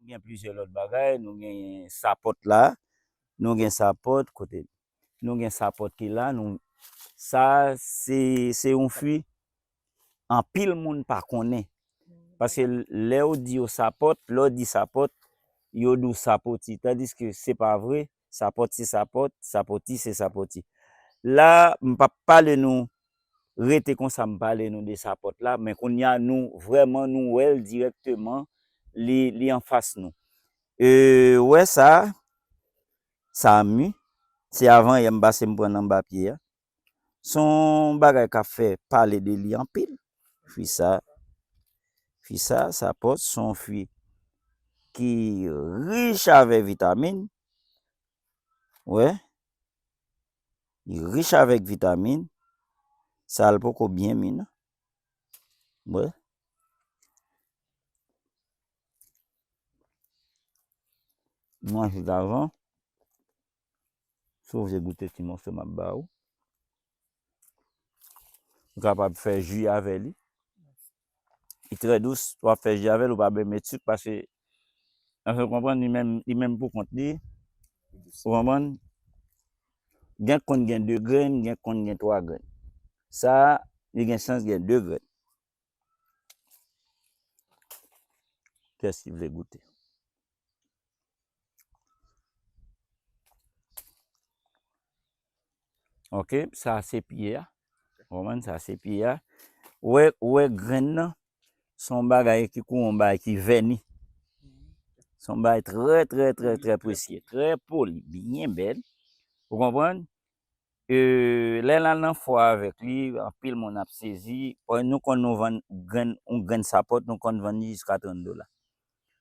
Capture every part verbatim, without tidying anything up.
Gen plizyè lòt bagay, nou gen sapòt la, nou gen sapòt kote, nou gen sapòt ki la, nou, sa se, se yon fwi anpil moun pa konnen. Paske lè yo di yo sapòt, lè yo di sapòt, yo di w sapoti. Tandiske se pa vre, sapòt se sapòt, sapoti se sapoti. La, m p ap pale nou, rete konsa, m pale nou de sapòt la, men kounye a nou vrèman nou wè l dirèkteman, li, li anfas nou. E, wè sa, sa mi, se avan yè m pase m pran anba pye a. Se yon bagay k ap fè pale de li anpil. Fwi sa, fwi sa, sapòt, se yon fwi ki rich avèk vitamin. Wè, li rich avèk vitamin. Sa l poko byen mi non. Wè. Manje l avan. Si w vle goute ti mòso m ap ba ou. Ou kapab fè ji avè li. Li trè dous, w ap fè ji avè l, ou pa bezwen met sik paske, èske w konprann, li menm, li menm pou kont li. Ou konprann? Gen k konn gen de grenn, gen k konn gen twa grenn. Sa a, li gen chans gen de grenn. Kiyès ki vle goute? Ok, sa se pye a. Ou konprann, sa se pye a. Ou wè, ou wè grenn nan, se yon bagay ki kou yon bagay ki vèni. Se yon bagay trè, trè, trè, trè presye, trè poli, byen bèl. Ou konprann? E, lè l al nan fwa avèk li, anpil moun ap sezi. Paske nou konn nou vann grenn, yon grenn sapòt, nou konn vann li jiska trant dola.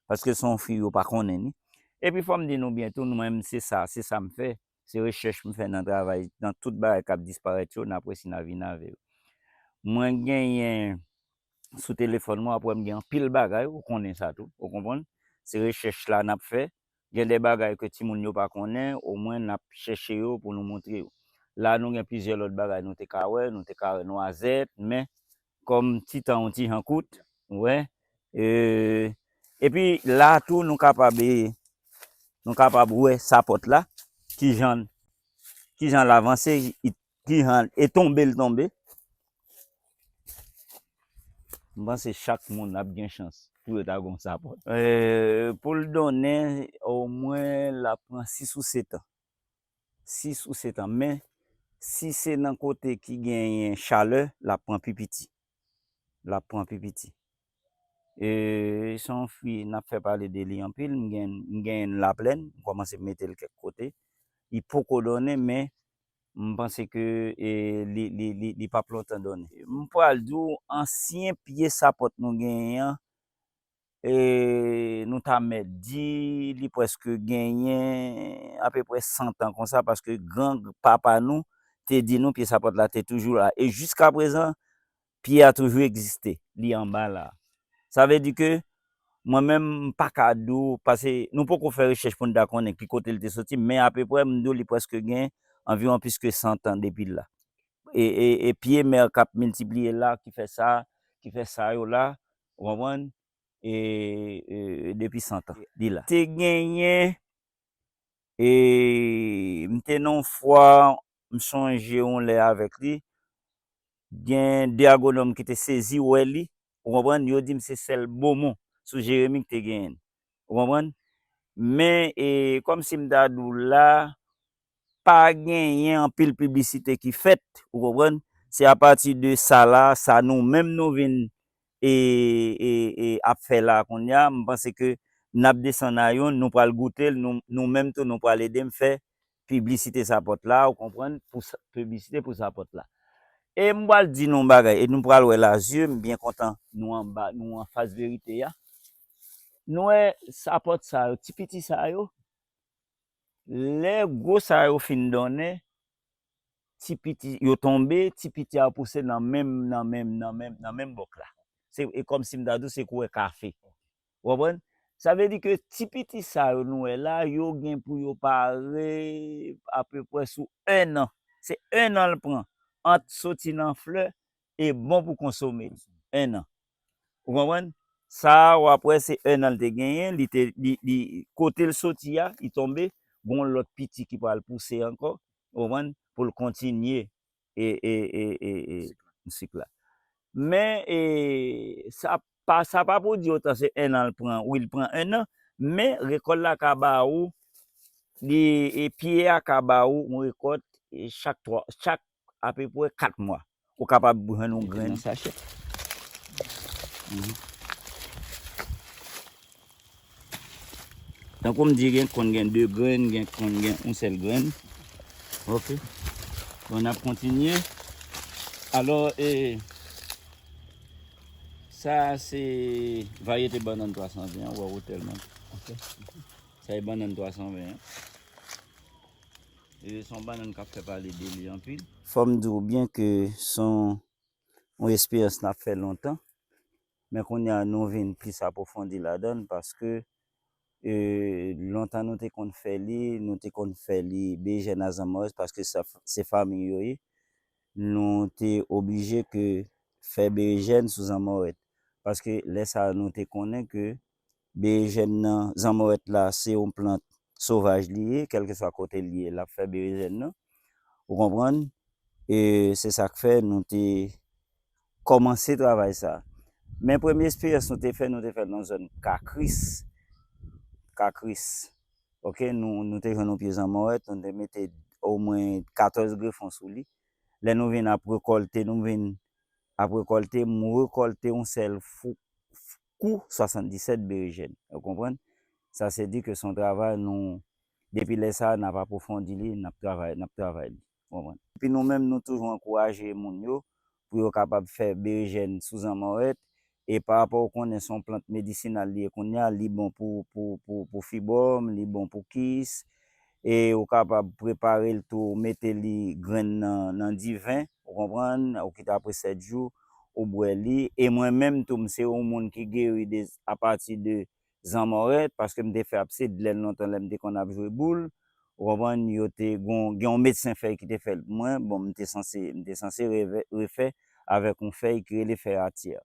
Paske se yon fwi yo pa konnen ni. Epi fò m di nou byen tou, nou menm se sa, se sa m fè. Se rechèch m fè nan travay, nan tout bagay k ap disparèt yo, n ap resi n a vin avè yo. Mwen genyen sou telefòn mwen, w ap wè m gen anpil bagay, ou konnen sa tou, ou konprann? Se rechèch la n ap fè. Gen de bagay ke timoun yo pa konnen, omwen n ap chèche yo pou nou montre yo. La, nou gen plizyè lòt bagay nou te ka wè, nou te ka wè nwazèt, men kòm ti tan yon ti jan kout, ou wè. E, epi la tou, nou kapab, e, nou kapab wè sapòt la, kijan, kijan l avanse, i, kijan, e tonbe l tonbe. M panse chak moun ap gen chans pou yo ta gon sapòt. E, pou l donnen, omwen, l ap pran sis ou sèt an. Sis ou sèt an. Men, si se nan kote ki genyen chalè, l ap pran pi piti. L ap pran pi piti. E, se yon fwi, n ap fè pale de li anpil. M gen, m genyen l Laplèn, m kòmanse mete l kèk kote. Li poko donnen, men m panse ke, e, li, li, li, li p ap lontan donnen. M pral di w, ansyen pye sapòt nou genyen an, e, nou ta mèt di, li prèske genyen apeprè san tan konsa, paske gran papa nou te di nou pye sapòt la te toujou la. E jiska prezan, pye a toujou egziste, li anba la. Sa vle di ke mwen menm, m pa ka di w, paske nou poko fè rechèch pou n ta konnen ki kote l te soti, men apeprè, m di w, li prèske gen anviwon plis ke san tan depi l la. E, e, e pye mè k ap miltipliye la, ki fè sa, ki fè sa yo la, ou konprann? E, e, depi san tan, li la. Te genyen, e, m te nan yon fwa, m sonje yon lè avèk li, gen de agwonòm ki te sezi wè li, ou konprann, yo di m se sèl Bomon sou Jeremi ki te genyen l, ou konprann? Men, e, kòmsi m ta di w la, pa genyen anpil piblisite ki fèt, ou konprann? Se apati de sa la, sa nou menm nou vin, e, e, e ap fè la kounye a, m panse ke n ap desann a youn, nou pral goute l, nou, nou menm tou, nou pral ede m fè piblisite sapòt la, ou konprann, pou sa, piblisite pou sapòt la. E m pral di nou yon bagay, e nou pral wè la, zye m byen kontan, nou anba, nou anfas verite a. Nou wè sapòt sa yo, ti piti sa yo, lè gwo sa yo fin donnen, ti piti, yo tonbe, ti piti a pouse nan menm, nan menm, nan menm, nan menm bòk la. Se, e kòmsi m ta di w, se koulè kafe. Ou konprann? Sa vle di ke ti piti sa yo nou wè la, yo gen pou yo pare apeprè sou en an. Se en an l pran ant soti nan flè e bon pou konsome l. En an. Ou konprann? Sa a, w ap wè se ennan l te genyen, li te, li, li, kote l soti a, li tonbe, gon lòt piti ki pral pouse ankò, ou konprann, pou l kontinye e, e, e, e, e, sik la. Men, e, sa pa, sa pa pou di otan se ennan l pran, wi, l pran ennan, men rekòt la ka ba ou, li, e, pye a ka ba ou yon rekòt, e, chak twa, chak apeprè kat mwa. Ou kapab jwenn yon grenn nan sachè. Mhm. Tankou m di, gen konn gen de grenn, gen konn gen yon sèl grenn. Ok. Bon, n ap kontinye. Alò, e, sa a se varyete bannann twa san ven an, ou wè wotè l monte. Ok. Sa e bannann twa san ven an. E se yon bannann k ap fè pale de li anpil. Fò m di w byen ke se yon, yon esperyans n ap fè lontan, men kounye a nou vin plis apwofondi ladan l paske, e, lontan nou te konn fè li, nou te konn fè li berejèn a zanmòrèt paske sa, se fanmi yo ye. Nou te oblije ke fè berejèn sou zanmòrèt. Paske lè sa a nou te konnen ke berejèn nan, zanmòrèt la, se yon plant sovaj li ye, kèlkeswa kote l ye, l ap fè berejèn nan. Ou konprann? E se sa k fè nou te kòmanse travay sa a. Men premye esperyans nou te fè, nou te fè l nan zòn Kakris. Kakris. Ok, nou, nou te jwenn yon pye zanmòrèt, nou te mete omwen katòz grefon sou li. Lè nou vin ap rekòlte, nou vin ap rekòlte, m rekòlte yon sèl fou, kou swasanndisèt berejèn. Ou konprann? Sa se di ke se yon travay nou, depi lè sa a, n ap apwofondi li, n ap travay, n ap travay li. Ou konprann? Epi nou menm, nou toujou ankouraje moun yo pou yo kapab fè berejèn sou zanmòrèt. E pa rapò, ou konnen se yon plant medisinal li ye kounye a, li bon pou, pou, pou, pou fibwòm, li bon pou kis. E ou kapab prepare l tou, ou mete li grenn nan, nan diven, ou konprann, ou kite apre sèt jou, ou bwè li. E mwen menm tou, m se yon moun ki geri de, apati de zanmòrèt, paske m te fè abse, lè lontan lè m te konn ap jwe boul, ou konprann, yo te gon, gen yon medsen fèy ki te fè l pou mwen, bon, m te sanse, m te sanse reve-, refè avèk yon fèy ki rele fèy atyè.